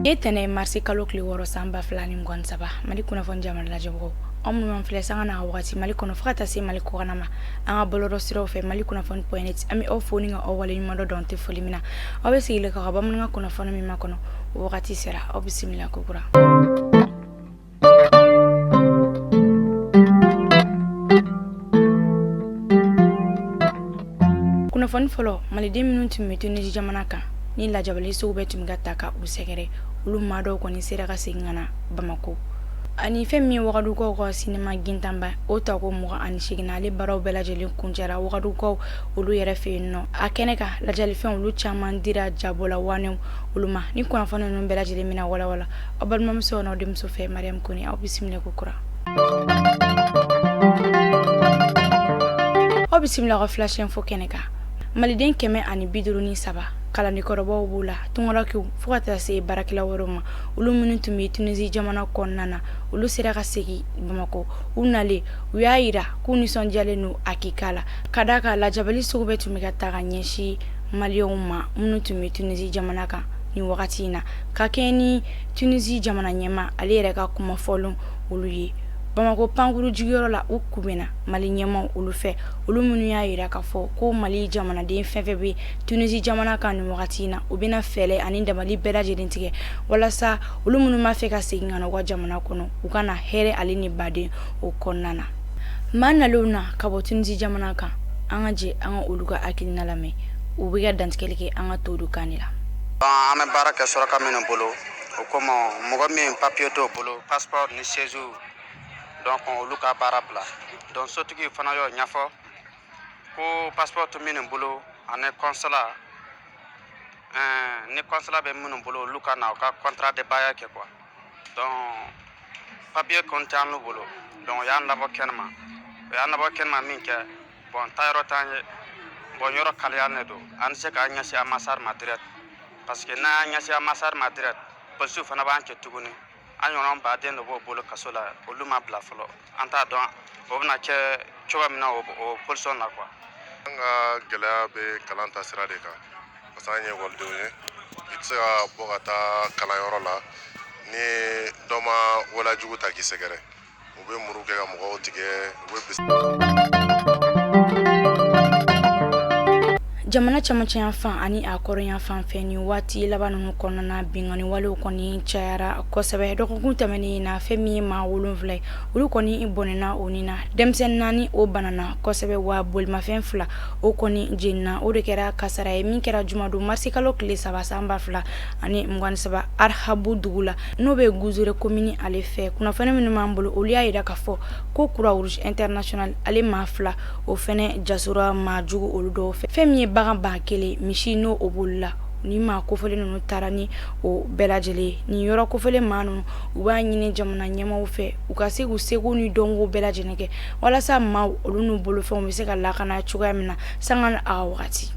Ye tɛnɛ marisi kalo tile 6 san 2023, Mali kunnafoni jamana lajɛbagaw, aw minnu b'an filɛ sanga n'a wagati Mali kɔnɔ fo ka taa se Mali kɔkanna ma, an ka bɔlɔlɔ siraw fɛ Mali kunnafoni point net, an bɛ aw fo ni ka aw waleɲuman dɔn dan tɛ foli min na. Aw bɛ sigilen ka bamanankan kunnafoni min makɔnɔ, o wagati sera. Aw bisimila kokura. Kunnafoni fɔlɔ, Maliden minnu tun bɛ Tunisi jamana kan ni lajabali sugu bɛɛ tun bɛ ka ta ka u sɛgɛrɛ, olu maa dɔw kɔni sera ka segin ka na Bamakɔ. Ani fɛn min ye Wagadugukaw ka sinima gintanba o tako 28 ale baaraw bɛɛ lajɛlen kuncɛra Wagadugukaw olu yɛrɛ fɛ yen nɔ. A kɛnɛ kan, lajalifɛn olu caman dira jabɔla wanɛw olu ma. Ni kunnafoni ninnu bɛɛ lajɛlen bɛna walawala aw balimamuso n'aw denmuso fɛ, Mariam Kone. Aw bisimila kokura. Aw bisimila ka Flash Info kɛnɛ kan. Maliden 153, kalandenkɔrɔbaw b'u la, tunkarankew fo ka taa se baarakɛla wɛrɛw ma, olu minnu tun bɛ Tunisi jamana kɔnɔna na, olu sera ka segin Bamakɔ. U nalen, u y'a jira k'u nisɔndiyalen don hakika la, ka d'a kan lajabali sugu bɛɛ tun bɛ ka ta ka ɲɛsin Maliyɛnw ma minnu tun bɛ Tunisi jamana kan nin wagati in na, ka kɛɲɛ ni Tunisi jamana ɲɛmaa ale yɛrɛ ka kuma fɔlenw olu ye. Bamakɔ pankuru jigiyɔrɔ la, u kunbɛnna Mali ɲɛmaaw olu fɛ, olu minnu y'a jira k'a fɔ ko Mali jamanaden fɛn fɛn bɛ Tunisi jamana kan nin wagati in na, u bɛna fɛɛrɛ ani dabali bɛɛ lajɛlen tigɛ walasa olu minnu b'a fɛ ka segin ka na u ka jamana kɔnɔ, u ka na hɛrɛ ale ni baden o kɔnɔna na. Maa nalenw na ka bɔ Tunisi jamana kan, an ka jɛ an ka olu ka hakilina lamɛn. U bɛ ka dantigɛli kɛ an ka Todou Kane la. An bɛ baara kɛ suraka minnu bolo, o komi mɔgɔ min papiye t'o bolo, passeport ni séjour, donc olu ka baara bila. Donc sotigi fana y'o ɲɛfɔ ko passeport tɛ minnu bolo ani consulat, ni consulat bɛ minnu bolo, olu ka na u ka contrat de bail kɛ quoi. Donc papiye kɔni tɛ an bolo, donc o y'an labɔ kɛnɛma. O y'an labɔ kɛnɛma min kɛ, bon, taayɔrɔ t'an ye. Bon, yɔrɔ kaliyalen de don, an tɛ se k'an ɲɛsin ambassade ma direct, parce que n'an y'an ɲɛsin ambassade ma direct, polisiw fana b'an cɛ tuguni. An ɲɔgɔn baden de b'o bolo kaso la, olu ma bila fɔlɔ. An t'a dɔn o bɛna kɛ cogo min na o position na quoi. An ka gɛlɛya bɛ kalan ta sira de kan, parce que an ye ekɔlidenw ye. I tɛ se ka bɔ ka taa kalanyɔrɔ la ni dɔ ma walajugu ta k'i sɛgɛrɛ. U bɛ muru kɛ ka mɔgɔw tigɛ, u bɛ Jamana camancɛ yanfan ani a kɔrɔn yanfan fɛ, nin waati laban ninnu kɔnɔna, binkanni walew kɔni cayara kosɛbɛ. Dɔgɔkun tɛmɛnen in na, fɛn min ye maa 7 ye, olu kɔni bɔnɛna o ni na. Denmisɛnnin 4 o banana kosɛbɛ, wa bolimafɛn 2 o kɔni jenina. O de kɛra kasara ye min kɛra jumadon marisi kalo tile 3 san 2023 Arahabu dugu la, n'o bɛ Guzore komini ale fɛ. Kunnafoni minnu b'an bolo, olu y'a jira k'a fɔ ko Croix-Rouge International ale maa 2 o fɛnɛ jasora maa jugu olu dɔw fɛ. Fɛn min ye bagan 1000 misi, n'o o b'olu la, ni maa kofɔlen ninnu taara ni o bɛɛ lajɛlen. Nin yɔrɔ kofɔlen maa ninnu, u b'a ɲini jamana ɲɛmaaw fɛ u ka se k'u seko ni dɔnko bɛɛ lajɛlen kɛ walasa maaw olu n'u bolofɛnw bɛ se ka lakana cogoya min na sanga ni a wagati.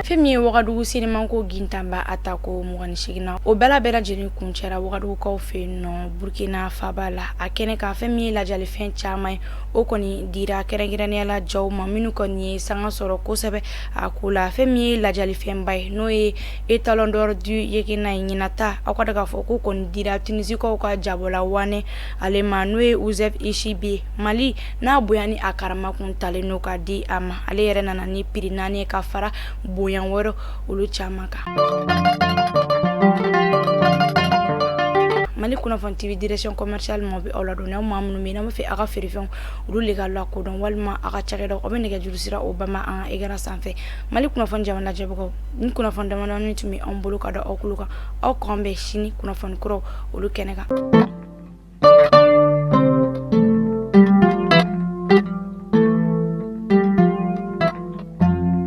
Fɛn min ye Wagadugu sinimako gintanba a tako 28nan, o bɛɛ lajɛlen kuncɛra Wagadugukaw fɛ yen nɔ, Burukina faaba la. A kɛnɛ kan, fɛn min ye lajalifɛn caman ye, o kɔni dira kɛrɛnkɛrɛnnenya la jaw ma minnu kɔni ye sanga sɔrɔ kosɛbɛ a ko la. Fɛn min ye lajalifɛnba ye, n'o ye Étalon d'or du Yekena ye ɲinata, aw ka dɔn k'a fɔ k'o kɔni dira Tunisikaw ka jabɔla wanɛ ale ma, n'o ye Uzɛf Isibi. Mali n'a bonya ni a karama kun talen don ka di a ma. Ale yɛrɛ nana ni prix 4 ye ka fara bonya wɛrɛ olu caman kan. Mali kunnafoni TV direction commerciale maaw bɛ aw ladɔnniya. Aw maa minnu bɛ yen n'aw b'a fɛ aw ka feerefɛnw olu le ka lakodɔn walima aw ka cakɛdaw, aw bɛ nɛgɛjuru sira o bama an ka écran sanfɛ. Mali kunnafoni jamana lajɛbagaw, ni kunnafoni damadɔni tun bɛ anw bolo ka da aw tulo kan. Aw k'an bɛn sini kunnafoni kuraw olu kɛnɛ kan.